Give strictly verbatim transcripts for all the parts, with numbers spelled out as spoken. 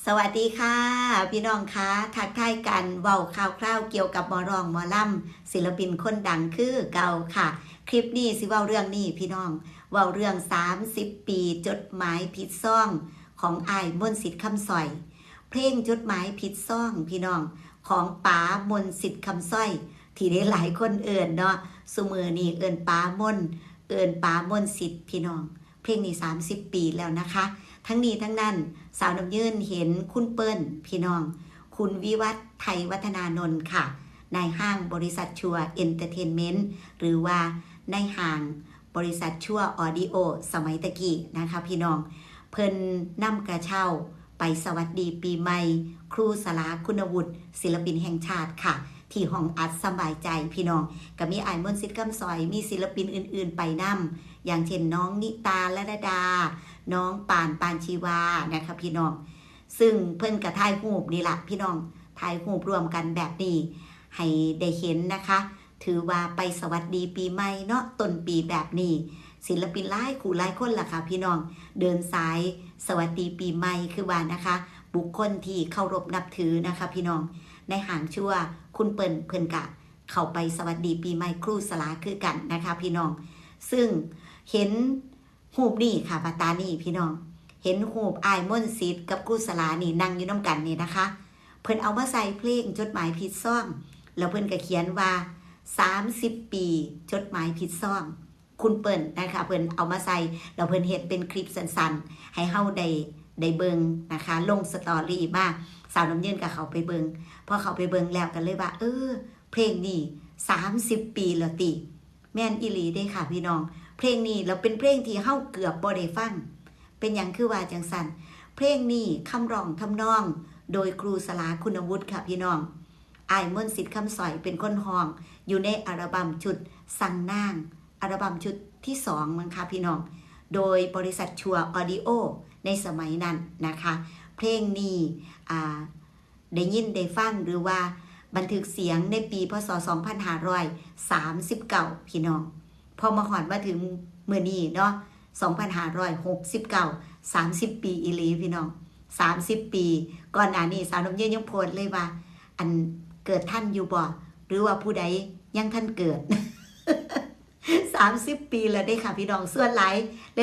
สวัสดีค่ะ พี่น้องคะ ทักทายกัน เว้าข่าวคราวเกี่ยวกับหมอร้องหมอลำ ศิลปินคนดังคือเก่าค่ะ คลิปนี้สิเว้าเรื่องนี้พี่น้อง เว้าเรื่อง สามสิบ ปีจดหมายผิดซอง ของอ้ายมนต์สิทธิ์ คำสร้อย เพลงจดหมายผิดซองพี่น้อง ของป๋ามนต์สิทธิ์ คำสร้อย ที่ได้หลายคนเอิ้นเนาะ ซุมื้อนี้เอิ้นป๋ามนต์ เอิ้นป๋ามนต์สิทธิ์พี่น้อง เพลงนี้ สามสิบ ปีแล้วนะคะ ทั้งนี้ทั้งนั้น สาวน้ำยืนเห็นคุณเปิ้ลพี่น้อง คุณวิวัฒน์ ไทยวัฒนานนท์ค่ะ นายห้างบริษัทชัวเอนเตอร์เทนเมนต์ หรือว่านายห้างบริษัทชัวออดิโอ สมัยตะกี้นะคะพี่น้อง เพิ่นนำกระเช้าไปสวัสดีปีใหม่ ครูสลา คุณวุฒิ ศิลปินแห่งชาติค่ะ ที่ห้องอัดสำบายใจพี่น้อง ก็มีอ้ายมนต์สิทธิ์ คำสร้อย มีศิลปินอื่นๆไปนำ อย่างเช่นน้องนิตา ละดา น้องป่าน ปานชีวา นะคะพี่น้อง ซึ่งเพิ่นก็ถ่ายรูปนี่ล่ะพี่น้อง ถ่ายรูปร่วมกันแบบนี้ ให้ได้เห็นนะคะ ถือว่าไปสวัสดีปีใหม่เนาะ ต้นปีแบบนี้ ศิลปินหลายคู่หลายคนล่ะค่ะพี่น้อง เดินสายสวัสดีปีใหม่คือว่านะคะ บุคคลที่เคารพนับถือนะคะพี่น้อง ในห้างชัว คุณเปิ้ลเพิ่นกะเข้าไปสวัสดีปีใหม่ครูสลาคือกันนะคะพี่น้อง ซึ่งเห็นรูปนี้ค่ะ บัดตานี้พี่น้อง เห็นรูปอ้ายมนต์สิทธิ์กับครูสลานี่นั่งอยู่นำกันนี่นะคะ เพิ่นเอามาใส่เพลงจดหมายผิดซอง แล้วเพิ่นก็เขียนว่า สามสิบ ปีจดหมายผิดซอง คุณเปิ้ลนะคะ เพิ่นเอามาใส่ แล้วเพิ่นเฮ็ดเป็นคลิปสั้นๆ ให้เฮาได้ ได้เบิ่งนะคะ ลงสตอรี่มา สาวน้ำยืนก็เข้าไปเบิ่ง พอเข้าไปเบิ่งแล้วก็เลยว่า เออ เพลงนี้ สามสิบ ปีแล้วติ แม่นอีหลีเด้ค่ะพี่น้อง เพลงนี้แล้วเป็นเพลงที่เฮาเกือบบ่ได้ฟัง เป็นหยังคือว่าจั่งซั้น เพลงนี้คำร้องทำนอง โดยครูสลา คุณวุฒิค่ะพี่น้อง อ้ายมนต์สิทธิ์ คำสร้อยเป็นคนร้อง อยู่ในอัลบั้มชุดสั่งนาง อัลบั้มชุดที่สองมั้งคะพี่น้อง โดยบริษัทชัวออดิโอ ในสมัยนั้นนะคะ เพลงนี้ อ่า ได้ยินได้ฟังหรือว่าบันทึกเสียงในปี พ.ศ. สองพันห้าร้อยสามสิบเก้า พี่น้อง พอมาฮอดมาถึงมื้อนี้เนาะ สองพันห้าร้อยหกสิบเก้า สามสิบ ปีอีหลีพี่น้อง สามสิบ ปี ก่อนหน้านี้สาวน้ำเยืนยังโพสต์เลยว่า อันเกิดทันอยู่บ่ หรือว่าผู้ใดยังทันเกิด สามสิบ ปีแล้วเด้ค่ะพี่น้อง ส่วนหลาย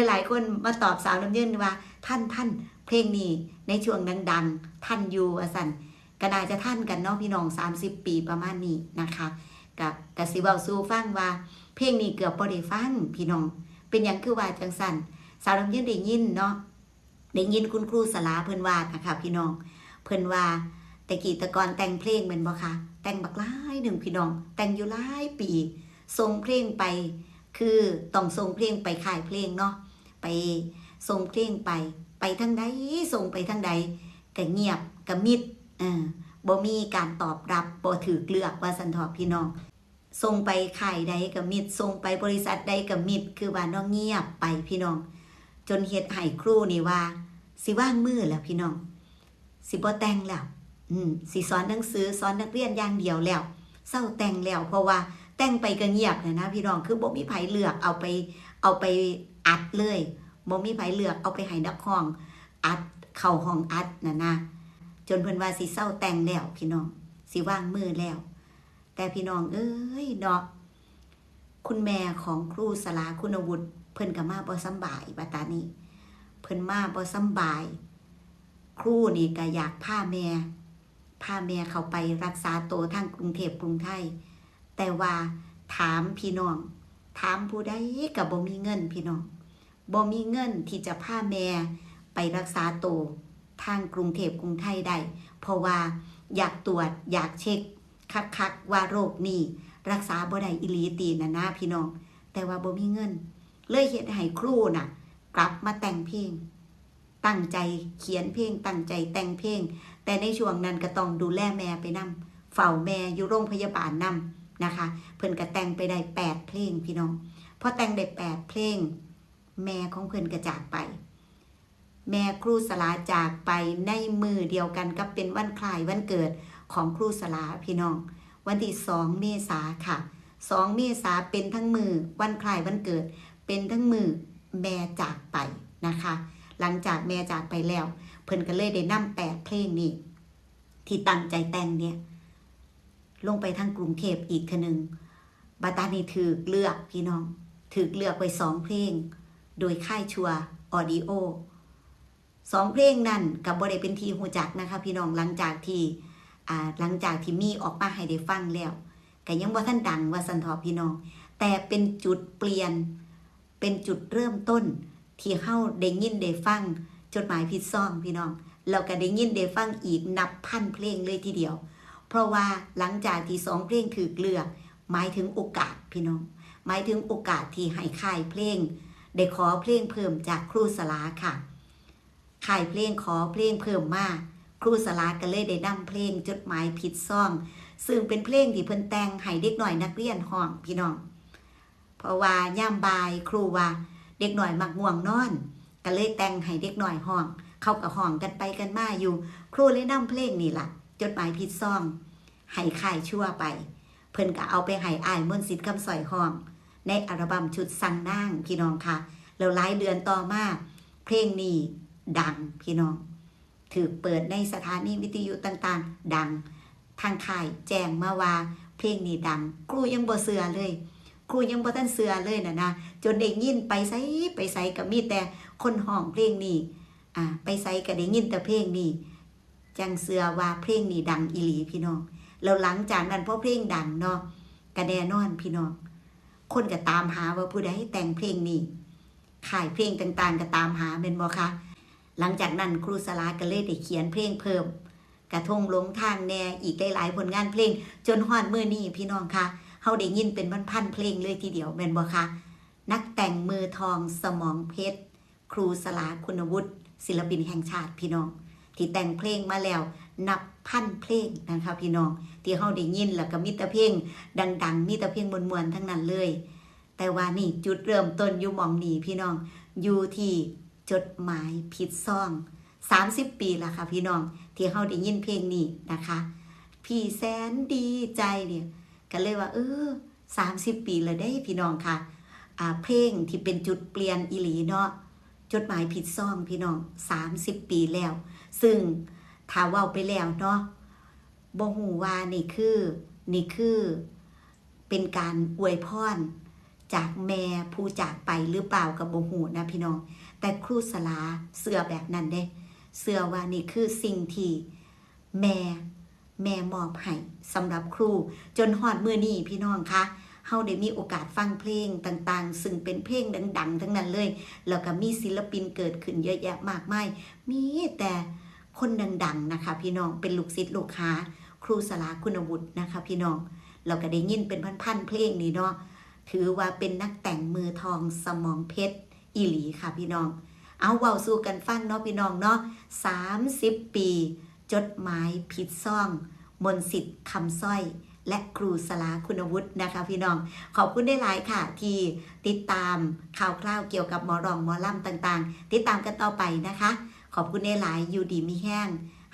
หลายๆคนมาตอบสาวน้ำเยืนว่า ทัน ทัน เพลงนี้ในช่วงดังๆ ทันอยู่ว่าซั่น ก็น่าจะทันกันเนาะพี่น้อง สามสิบ ปีประมาณนี้นะคะ ก็ ก็สิเว้าสู่ฟังว่า เพลงนี้เกือบบ่ได้ฟังพี่น้อง เป็นหยังคือว่าจั่งซั้น สาวน้ำเยืนได้ยินเนาะ ได้ยินคุณครูสลาเพิ่นว่านะคะพี่น้อง เพิ่นว่าแต่กี้แต่ก่อนแต่งเพลงแม่นบ่คะ แต่งบักหลายหนึ่งพี่น้อง แต่งอยู่หลายปี ส่งเพลงไป คือต้องส่งเพลงไปค่ายเพลงเนาะ ไปส่งเพลงไป ไปทางใด ส่งไปทางใด ก็เงียบ ก็มิด เออ บ่มีการตอบรับ บ่ถูกเลือกว่าซั่นเถาะพี่น้อง ส่งไปค่ายใดก็มิด ส่งไปบริษัทใดก็มิด คือว่าเนาะ เงียบไปพี่น้อง จนเฮ็ดให้ครูนี่ว่า สิวางมือแล้วพี่น้อง สิบ่แต่งแล้ว อืม สิสอนหนังสือ สอนนักเรียนอย่างเดียวแล้ว เซาแต่งแล้ว เพราะว่าแต่งไปก็เงียบน่ะนะพี่น้อง คือบ่มีไผเลือกเอาไป เอาไปอัดเลย บ่มีไผเลือกเอาไปให้นักร้องอัดเข้าห้องอัดน่ะนะ จนเพิ่นว่าสิเซาแต่งแล้วพี่น้อง สิวางมือแล้ว แต่พี่น้องเอ้ยเนาะ คุณแม่ของครูสลา คุณวุฒิ เพิ่นก็มาบ่สำบาย บัดตานี้ เพิ่นมาบ่สำบาย ครูนี่ก็อยากพาแม่ พาแม่เข้าไปรักษาตัวทางกรุงเทพฯ กรุงไทย แต่ว่าถามพี่น้อง ถามผู้ใดก็บ่มีเงินพี่น้อง บ่มีเงินที่จะพาแม่ไปรักษาตัวทางกรุงเทพฯ กรุงไทยได้ เพราะว่าอยากตรวจ อยากเช็คคักๆ ว่าโรคนี้รักษาบ่ได้อีหลีติน่ะนะพี่น้อง แต่ว่าบ่มีเงิน เลยเฮ็ดให้ครูน่ะ กลับมาแต่งเพลง ตั้งใจเขียนเพลง ตั้งใจแต่งเพลง แต่ในช่วงนั้นก็ต้องดูแลแม่ไปนำ เฝ้าแม่อยู่โรงพยาบาลนำนะคะ เพิ่นก็แต่งไปได้แปดเพลงพี่น้อง พอแต่งได้แปดเพลง แม่ของเพิ่นก็จากไป แม่ครูสลาจากไปในมื้อเดียวกันกับเป็นวันคล้ายวันเกิดของครูสลาพี่น้อง วันที่ สอง เมษาค่ะ สอง เมษาเป็นทั้งมื้อวันคล้ายวันเกิด เป็นทั้งมื้อแม่จากไปนะคะ หลังจากแม่จากไปแล้ว เพิ่นก็เลยได้นำแปดเพลงนี้ ที่ตั้งใจแต่งเนี่ย ลงไปทางกรุงเทพฯอีกเทื่อหนึ่ง บัดตานี้ถูกเลือกพี่น้อง ถูกเลือกไว้สองเพลง โดยค่ายชัวออดิโอ สองเพลงนั่นก็บ่ได้เป็นที่ฮู้จักนะคะพี่น้อง หลังจากที่ อ่า หลังจากที่มีออกมาให้ได้ฟังแล้ว ก็ยังบ่ทันดังว่าซั่นเถาะพี่น้อง แต่เป็นจุดเปลี่ยน เป็นจุดเริ่มต้น ที่เฮาได้ยินได้ฟังจดหมายผิดซองพี่น้อง แล้วก็ได้ยินได้ฟังอีกนับพันเพลงเลยทีเดียว เพราะว่าหลังจากที่สองเพลงถูกเลือก หมายถึงโอกาสพี่น้อง หมายถึงโอกาสที่ให้ค่ายเพลง ได้ขอเพลงเพิ่มจากครูสลาค่ะ ค่ายเพลงขอเพลงเพิ่มมา ครูสลาก็เลยได้นำเพลงจดหมายผิดซอง ซึ่งเป็นเพลงที่เพิ่นแต่งให้เด็กน้อยนักเรียนฮ้องพี่น้อง เพราะว่ายามบ่ายครูว่าเด็กน้อยมักง่วงนอน ก็เลยแต่งให้เด็กน้อยฮ้อง เขาก็ฮ้องกันไปกันมาอยู่ ครูเลยนำเพลงนี่ล่ะ จดหมายผิดซอง ให้ค่ายชัวไป เพิ่นก็เอาไปให้อ้ายมนต์สิทธิ์ คำสร้อยฮ้อง ในอัลบั้มชุดสั่งนางพี่น้องค่ะ แล้วหลายเดือนต่อมา เพลงนี้ดังพี่น้อง ถูกเปิดในสถานีวิทยุต่างๆ ดัง ทางค่ายแจ้งมาว่าเพลงนี้ดัง ครูยังบ่เชื่อเลย ครูยังบ่ทันเชื่อเลยน่ะนะ จนได้ยินไปไสไปไสก็มีแต่คนฮ้องเพลงนี้ อ่า ไปไสก็ได้ยินแต่เพลงนี้ จั่งเชื่อว่าเพลงนี้ดังอีหลีพี่น้อง แล้วหลังจากนั้นพอเพลงดังเนาะ ก็แน่นอนพี่น้อง คนก็ตามหาว่าผู้ใดแต่งเพลงนี้ ค่ายเพลงต่างๆ ก็ตามหาแม่นบ่คะ หลังจากนั้นครูสลาก็เลยได้เขียนเพลงเพิ่ม กระทงหลงทางแน่ อีกหลายๆ ผลงานเพลง จนฮอดมื้อนี้พี่น้องคะ เฮาได้ยินเป็นพันๆ เพลงเลยทีเดียวแม่นบ่คะ นักแต่งมือทองสมองเพชร ครูสลาคุณวุฒิ ศิลปินแห่งชาติพี่น้อง ที่แต่งเพลงมาแล้วนับพันเพลงนะคะพี่น้อง ที่เฮาได้ยินแล้วก็มีแต่เพลงดังๆ มีแต่เพลงม่วนๆ ทั้งนั้นเลย แต่ว่านี่จุดเริ่มต้นอยู่หม่องนี้พี่น้อง อยู่ที่จดหมายผิดซอง สามสิบ ปีละค่ะพี่น้อง ที่เฮาได้ยินเพลงนี้นะคะ พี่แสนดีใจเนี่ย ก็เลยว่า เออ สามสิบ ปีแล้วเด้พี่น้องค่ะ อ่า เพลงที่เป็นจุดเปลี่ยนอีหลีเนาะ จดหมายผิดซองพี่น้อง สามสิบ ปีแล้ว ซึ่งถ้าเว้าไปแล้วเนาะ บ่ฮู้ว่านี่คือ นี่คือ เป็นการอวยพรจากแม่ผู้จากไปหรือเปล่าก็บ่ฮู้นะพี่น้อง แต่ครูสลาเชื่อแบบนั้นเด้ เชื่อว่านี่คือสิ่งที่แม่ แม่มอบให้สำหรับครู จนฮอดมื้อนี้พี่น้องคะ เฮาได้มีโอกาสฟังเพลงต่างๆ ซึ่งเป็นเพลงดังๆ ทั้งนั้นเลย แล้วก็มีศิลปินเกิดขึ้นเยอะแยะมากมาย มีแต่คนดังๆ นะคะพี่น้อง เป็นลูกศิษย์ลูกหาครูสลาคุณวุฒินะคะพี่น้อง เราก็ได้ยินเป็นพันๆ เพลงนี่เนาะ ถือว่าเป็นนักแต่งมือทองสมองเพชรอีหลีค่ะพี่น้อง เอาเว้าสู่กันฟังเนาะพี่น้องเนาะ สามสิบ ปี จดหมายผิดซอง มนต์สิทธิ์ คำสร้อย และครูสลาคุณวุฒินะคะพี่น้อง ขอบคุณได้หลายค่ะ ที่ติดตามข่าวคราวเกี่ยวกับหมอร้องหมอลำต่างๆ ติดตามกันต่อไปนะคะ ขอบคุณได้หลาย อยู่ดีมีแฮง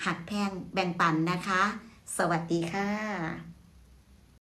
หักแพงแบ่งปันนะคะ สวัสดีค่ะ